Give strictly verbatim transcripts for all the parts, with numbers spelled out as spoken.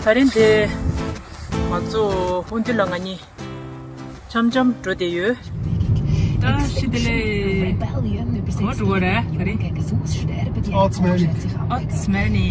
ད་རིང་དེ་ང་ཚོ་ཧུན་དུ་ལ་ང་གཉིས་འཆམ་འཆམ་འགྲོ་བསྡད་ཡོད། ད་ཤི་དེ་ལས་གོ་འགྲོ་བ་རེད་ད་རིང་། ཨོ་ཙི་མེ་ནི། ཨོ་ཙི་མེ་ནི།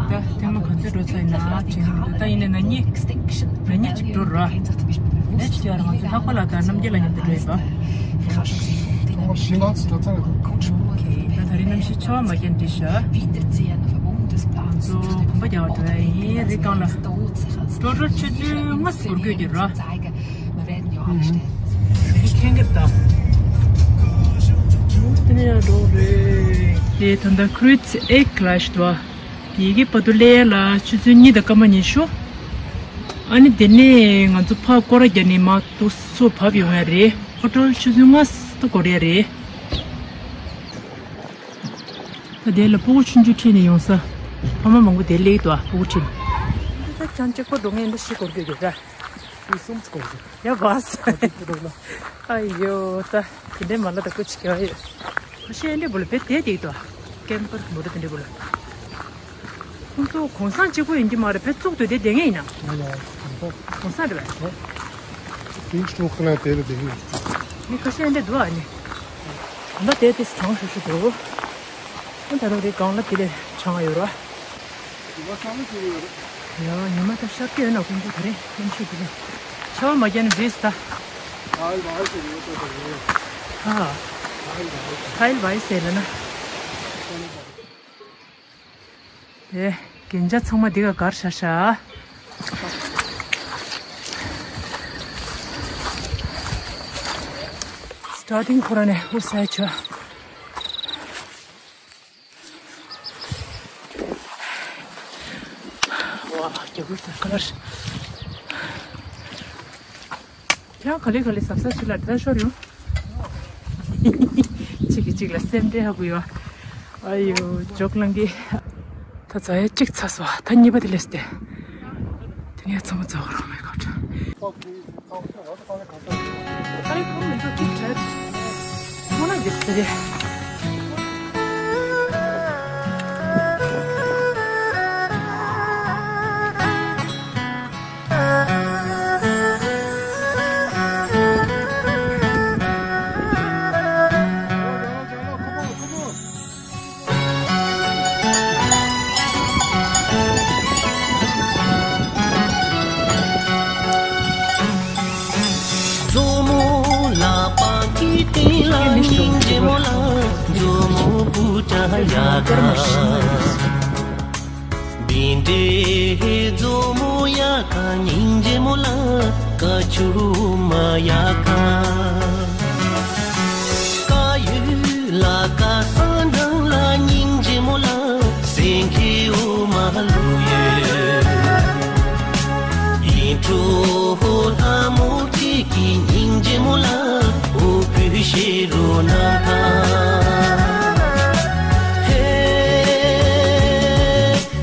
ད་ཐེངས་མ་ག་ཚོད་འགྲོ་ཚར་ཡིན་ན་དྲན་གི་འདུག་ད་ཡིན་ནའི་ང་གཉིས་ང་གཉིས་ཅིག་འགྲོ་ར། ལས་ཅི་ཡོད་ར། ང་ཚོ་ལྷག་པ་ལ་དང་རྣམ་རྒྱལ་ལ་མཉམ་དུ་འགྲོ་ཡིན་པ། ཞིང་ཁམས་སུ་འགྲོ་ཚར་ཡོད། ད་ད་རིང་གནམ་གཤིས་ཆར་པ་མ་རྒྱག་འདི་ཤ། ང་ཚོ་གོམ་པ་རྒྱག་པར་འགྲོ་ཡ་ཡིན་རི་སྒང་ལ། ཀྲོ་ཀྲོ་ཆུ་ཚོད་ལྔ་ཙམ་འགོར་དགོས་ཀྱི་ར། ཁེང་གི་ད། དེ་ནས་ཡང་འགྲོ་རེད། དེ་ད་ལྟ་Kruitz Eck ལ་ཞིག་འདུག་ཨ། ཡི་གེ་བར་དུ་སླེབས་ཡ་ལ་ཆུ་ཚོད་གཉིས་དང་སྐར་མ་ཉི་ཤུ། ཨ་ནི་དེ་ནས་ང་ཚོ་ཕར་སྐོར་ར་བརྒྱབ་ནས་མར་ཏོག་ཙམ་བབས་ཡོང་ཡ་རེད། ཧོ་ཊེལ་ཆུ་ཚོད་ལྔ་ཙམ་འགོར་ཡ་རེད། ད་དེ་ལ་སྤུ་གུ་ཆུང་ཆུང་ཁྲིད་ནས་ཡོང་ས། ཕ་མ་མང་པོ་དེ་སླེབས་འདུག་ཨ། སྤུ་གུ་ཁྲིད་ནས། ད་ཅང་གཅིག་པོ་འགྲོ་ངེས་འདི་ཤི་སྐོར་དགོས་ཀྱི་ར། ཡ་བས། ཨ་ཡོ་ད། དེ་འདྲའི་མ་ལ་ད་ཀུ་ཅི་ཀྱང་ཡོད། ཁ་ཤས་འདྲ་པོ་ལ་བེད་དེ་དེ་འདུག་ཨ། ཀེམ་པར་མོ་ཊ་དེ་འདྲ་པོ་ལ། ཁོང་ཚོ་གོང་ས་གཅིག་པོ་ཡིན་གྱི་མ་རེད། བེད་བཙུགས་དུས་དེ་བསྡད་ངེས་ཡིན་ན། ང་ལ་གོང་ས། གོང་ས་རེད་པས། དེ་ཤོག་ཁ་ལ་དེ་ལ་བསྡད་ངེས་ཡིན། མི་ཁ་ཤས་འདྲ་འདུག་ཨ་ནི། ད་དེ་དེ་གྲང་ཤུགས་ཤུགས་འདུག་ཨ་ད་རུང་དེ་སྒང་ལ་དེ་ལས་གྲང་ཡོད་ར། ཡ་ཉི་མ་ད་ཤར་གྱི་ཡོད་ན་ཁོང་ཚོ་ད་རེས་གནམ་གཤིས་དེ་ལས་ཆར་པ་མ་བརྒྱབ་ན་འགྲིག་ད། ཨ། ཐའེལ་ཝའེ་སི་ཟེར་ལ་ན། དེ་རྒྱན་ཆ་ཚང་མ་འདི་ག་གར་ཤ་ཤ། སི་ཊར་ཊིང་ཁོ་རང་ནས་ཨུ་སའི་ཆོ། ཝ་རྒྱ་གུར་དང་ཁ་ལར། ཡང་ག་ལེ་ག་ལེ་གཟབ་གཟབ་ཞིག་ལ་དེ་ལྟར་ཤོར་ཡོང་། གཅིག་གིས་གཅིག་ལ་སེམས་ཁྲལ་ཧ་གོ་ཡོད། ཨ་ཡོ་ཇོག་ལང་གི། ད་ཛ་ཡ་གཅིག་ཚར་སོང་། ད་གཉིས་པ་དེ་ལས་ཏེ། དེ་ནས་ཚང་མ་ཛ་འོ་རང་མེད་ཀ་ཁྲ། ཨ་རེ་ཁོང་མི་འགྲོ་གི་དྲན། ཁོང་ན་འདིར་ཟེར་རེད། མཛོ་མོ་ལག་པ་གི་སྟེང་ལ་སྙིང་རྗེ་མོ་ལ། མཛོ་མོ་བུ་ཏྲ་ཡ་ག་བིན་འདྲེ་མཛོ་མོ་ཡ་ག་སྙིང་རྗེ་མོ་ལ། ཀ་ཆུ་མ་ཡ་ག་ཀ་ཡུ་ལ་ཀ་ས་འབྲང་ལ་སྙིང་རྗེ་མོ་ལ། སེང་གེ་འོ་མ་ལུ་ཡོད། ཡིན་འགྲོ་ལྷ་མོ་ཁྱེད་ཀྱི་སྙིང་རྗེ་མོ་ལ། འོ་བུ་ཤེ་རོ་ན་ད། ཧེ།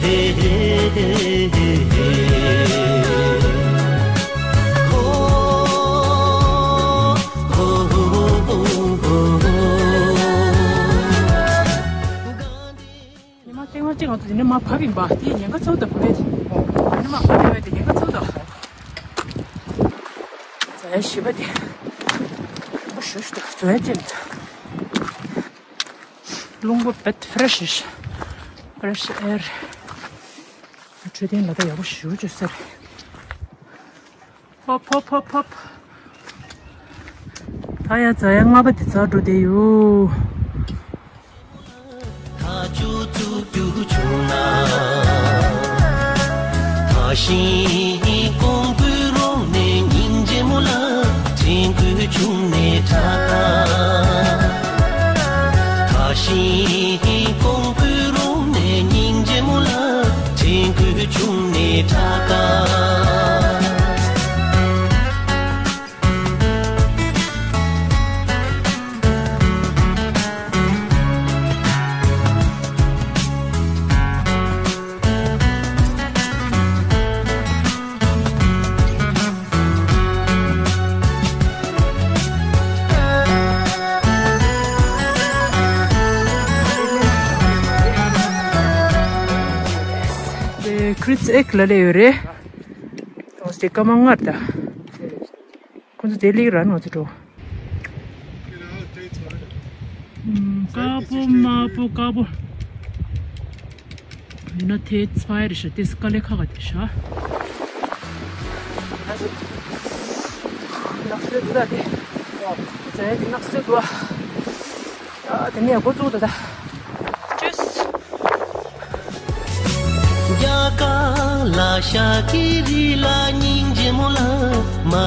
ཧེ་ཧེ་ཧེ་ཧེ་ཧེ། ཧོ། ཧོ་ཧོ་ཧོ་ཧོ་ཧོ། ཉི་མ་སྟེང་མ་གཅིག་ང་ཚོ་དེ་ནས་མར་བབས་ཡིན་པ། དེ་ཉེན་ཁ་ཚ་བོ་དང་བབས་ཡོད་དེ། དེ་ནས་མར་བབས་ཡོད་དེ་ཉེན་ཁ་ཚ་བོ་དང་། ཛ་ཡ་བཞི་པ་དེ། ཨོ་ཞུ་ཞུ་དང་ཛ་ཡ་ཅན། རླུང་བུ་བེད་ཕེ་རེ་ཤི་ཕེ་རེ་ཤི་ཨེར། འཕྲོད་བསྟེན་ལ་ད་ཡག་པོ་ཞེ་པོ་ཅིག་ཟེར། ཕོབ་ཕོབ་ཕོབ་ཕོབ། ད་ཡ་ཛ་ཡ་ལྔ་པ་འདི་ཚར་འགྲོ་བསྡད་ཡོད། ཐག་ཆོད་བཙུགས་རྒྱུ་བྱུང་ན། ཐག་ཤིང་ཀོང་པོའི་རོང་ནས་སྙིང་རྗེ་མོ་ལ་དྲན་དགོས་བྱུང་ནས་ཁྲག་ཁ། ཐག་ཤིང་ཀོང་པོའི་རོང་ནས་སྙིང་རྗེ་མོ་ལ་དྲན་དགོས་བྱུང་ནས་ཁྲག་ཁ། རི་ཚེག་ལ་ལས་ཡོད་རེད། ང་ཚོ་དེ་སྐར་མ་ལྔར་ད། ཁོ་ཚོ་དེ་ལིག་ར་ནོ་ཚོ་འགྲོ། དཀར་པོ་དམར་པོ་དཀར་པོ། ཡིན་ན་དེ་ཚ་ཡ་རེད་ཤག་དེ་དཀའ་ལས་ཁག་ག་དེ་ཤག་ནགས་ཚལ་འདུག་ད་དེ། ཟས་དེ་ནགས་ཚལ་འདུག་ཨ། ཨ་དེ་ནས་འགོ་བཙུགས་ད་ད། ཅུས། རྒྱ་གར་ལ་ཤར་གྱི་རི་ལ་སྙིང་རྗེ་མོ་ལ་རྨ་བྱ་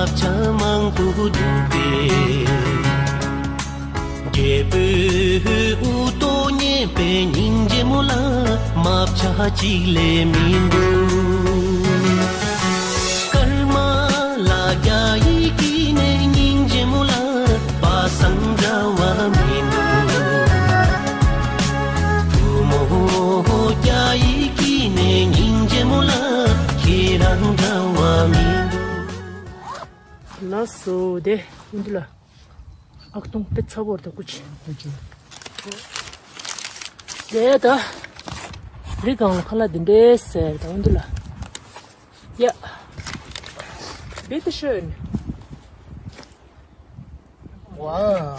མང་པོ་འདུག་པས། རྒྱལ་པོའི་དབུ་ཏོ་མཉེས་པའི་སྙིང་རྗེ་མོ་ལ་རྨ་བྱ་གཅིག་ལས་མི་འདུག་སྐར་མ་ལ་རྒྱ་ཡིས་སྐྱེས་ནས་སྙིང་རྗེ་མོ་ལ་པ་སངས་འདྲ་བ་མི་འདུག་བུ་མོ་རྒྱ་ཡིས་སྐྱེས་ནས་སྙིང་རྗེ་མོ་ལ་ཁྱེད་རང་འདྲ་བ་མི་འདུག་ལགས་སོ་དེ་ཀུན་ཏུ་ལ། ཨག་སྟོང་དཔེ་ཚ་བོར་དུ་ཀུ་ཅི། དེ་ད། རི་སྒང་ལ་ཁ་ལག་འདི་འདྲས་ཟེར་ད་འོན་དུ་ལ། ཡ། Bitte schön. Wow.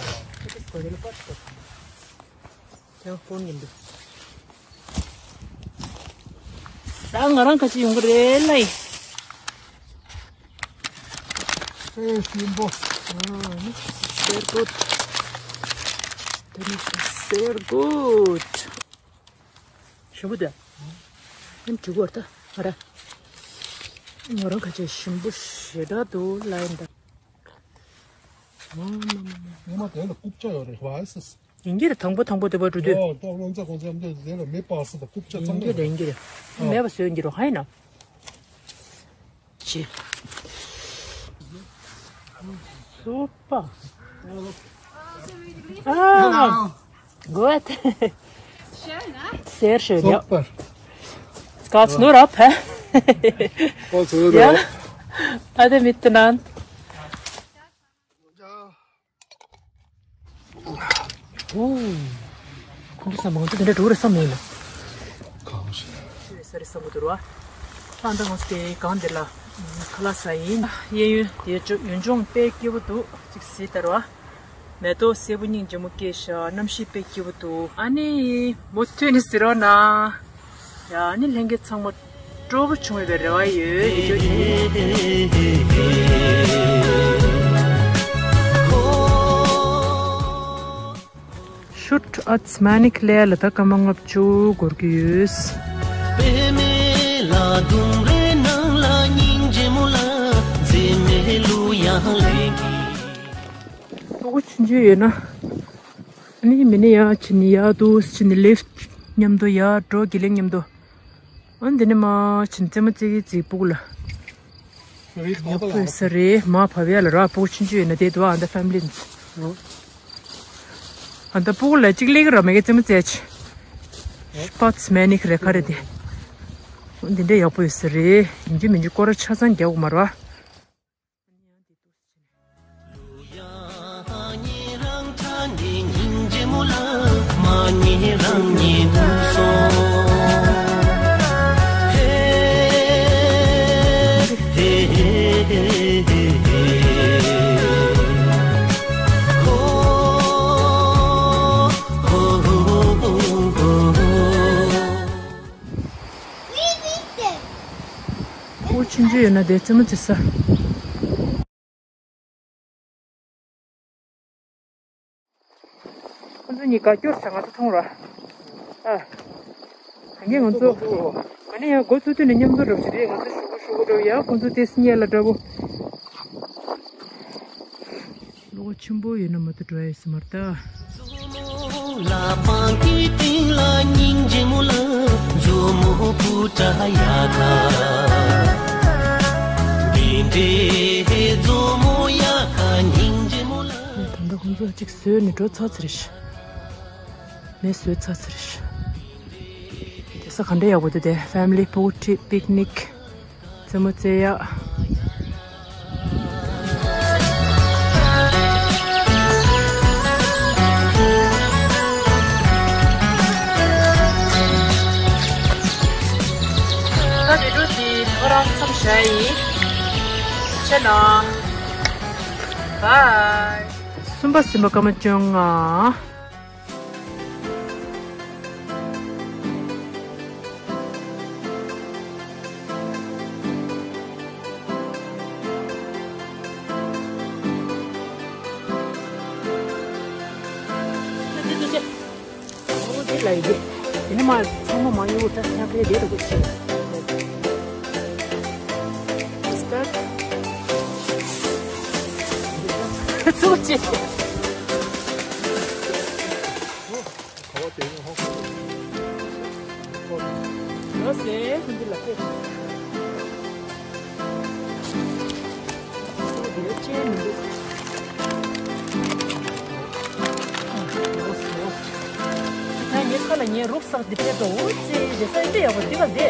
ཡང་ཧོན་ཡིན་འདུག་ད་ང་རང་ག་ཅི་ཡོང་གི་རེད་ལ་ཡིན། ཨེ་ཞིམ་པོ། ཨ་ནི་sehr gut. དེ་ནི་sehr gut. ཞིམ་པོ་དེ། ཨ་ནི་དྲི་གོ་ད་ང་ར། ང་རང་ག་ཅི་ཞིམ་པོ་ཞེ་དྲག་འདུག་ལ་ཡིན་ད། ཉི་མ་དེ་ལ་རྐུབ་ཀྱག་ཡོད་རེད་བ་སི། ཡིན་གྱི་རེད། དང་པོ་དང་པོ་དེ་བ་འགྲོ་དུས། ཨོ་ཏོག་ལོ་ཚ་གོ་ཚ་འདི་དེ་ལ་མེ་སྤར་སི་དང་རྐུབ་ཀྱག་ཚང་མ་ཡིན་གྱི་རེད། ཡིན་གྱི་རེད། ཨོ། མེད་པ་བཟོས་ཡིན་གྱི་རེད་ཧ་ཡིན་ན། ཅི། སུ་པ། ཨ། Gut. Sehr schön, ja. Super. Jetzt geht's nur ab, hä? Geht's nur ab. Ja. Ade miteinander. ཨོ། ཁོང་ཚོ་ས་མང་ཚོ་དེ་འདྲ་འགྲོ་རེད་བསམ་མེད་ལ། གང་ཞིག་ཤུ་ས་རེད་བསམ་གི་འདུག་ར། ཨ་ད་ང་ཚོ་དེ་སྒང་དེ་ལ་ཁ་ལག་ཟ་ཡིན། གཡས་གཡོན་དེ་ཡུལ་ལྗོངས་དཔེ་སྐྱིད་པོ་འདུག་ཅིག་གཟིགས་དང་ར། མེ་ཏོག་སེར་པོ་སྙིང་རྗེ་མོ་སྐྱེས་ཤག་གནམ་གཤིས་དཔེ་སྐྱིད་པོ་འདུག་ཨ་ནི་མུ་མཐུད་ནས་གཟིགས་རོགས་གནང་། ཡ་ཨ་ནི་ལྷན་རྒྱས་ཚང་མ་སྤྲོ་པོ་བྱུང་བའི་རེ་བ་ཡོད། ཡིན་རྒྱུ་ཡིན། ཤུད་ཨ་ཚ་མ་ནི་ཁི་ལེ་ལ་ད་སྐར་མ་ལྔ་བཅུ་འགོར་གྱི་ཡོད། པད་མེད་ལ་ལྡུམ་རའི་ནང་ལ་སྙིང་རྗེ་མོ་ལ་མཛེས་མའི་གླུ་དབྱངས་ལེན་གྱིན། སྤུ་གུ་ཆུང་ཆུང་ཡོད་ན། ཨ་ནི་མི་ནི་ཡར་ཕྱིན་ནི་ཡར་འདུག་ཕྱིན་ནི་ལིཕ་མཉམ་དུ་ཡར་འགྲོ་དགེ་ལེགས་མཉམ་དུ། ཨ་ནི་འདི་ནི་མར་ཕྱིན་རྩེད་མོ་རྩེ་གི་རྩེ་སྤུ་གུ་ལ། ཡག་པོ་ཡོད་ས་རེད། མར་བབས་ཡ་ལ་ར་སྤུ་གུ་ཆུང་ཆུང་ཡོད་ན་དེ་འདུག་ཨ་ད་ཕེ་མི་ལི་ཚོ། ཨ་ད་སྤུ་གུ་ལ་གཅིག་ལེགས་ར་མེད་གི་རྩེད་མོ་རྩེ་ཆེ། སྤོ་ཊི་སི་མེན་ནི་ཁ་རེ་ཁ་རེ་དེ། འདི་འདྲ་ཡག་པོ་ཡོད་ས་རེད། ཡིན་གཅིག་མིན་གཅིག་སྐོར་ར་ཆ་ཚང་རྒྱག་དགོས་མ་རེད་བ། སྤུ་གུ་ཆུང་ཆུང་ཡོད་ན་དེ་རྩེད་མོ་རྩེ་ས། ཁོ་ཚོ་གཉིས་ཀ་སྐྱོར་བྱ་ང་ཚོ་མཐོང་ར། ཨ། ད་གིན་ང་ཚོ་ང་ནི་ཡང་འགོ་བཙུགས་དུས་ནས་མཉམ་དུ་འགྲོ་བཞིན་རེད། ང་ཚོ་ཞུ་གུ་ཞུ་གུ་འགྲོ་ཡ་ཁོ་ཚོ་དེ་སྙེ་ལ་འདྲ་པོ། བློ་ཁོག་ཆེན་པོ་ཡོད་ན་མ་གཏོགས་འགྲོ་ཡ་ཡོད་ས་མ་རེད་ད། ད་ལྟ་ཁོང་ཚོ་གཅིག་བཟོས་ནས་འགྲོ་ཚར་ཚར་རེད་ཤག་མེ་བཟོས་ཚར་ཚར་རེད་ཤག་དེ་ས་ག་འདྲ་ཡག་པོ་འདུག་དེ་ཕེ་མི་ལི་སྤུ་གུ་ཁྲིད་པིག་ནིག་རྩེད་མོ་རྩེ་ཡག་ད་དེ་ ཤ་ཡི་ཆེ་ནོ། བའི། གསུམ་པ་སེམས་པ་སྐར་མ་བཅོ་ལྔ། འོ་དེ་ལ་ཡི་དེ། དེ་ནི་མ་ཚང་མ་མ་ཡོད་ད་ཁྱབ་རེ་བསྡད་འགྲོ་གི་ཆེ། སྐར་ཚུགས་ཅི། ཡོད་སེ་ཁུ་འདི་ལ་ཕེབས། འདི་ལ་ཅན་མི་འདུག་ད་ངའི་ཁ་ལ་ངའི་རུག་སག་འདི་ཕེབས་དོ། འུ་ཙི་རེ་ས་འདི་ཡག་པོ་འདི་ག་འདི།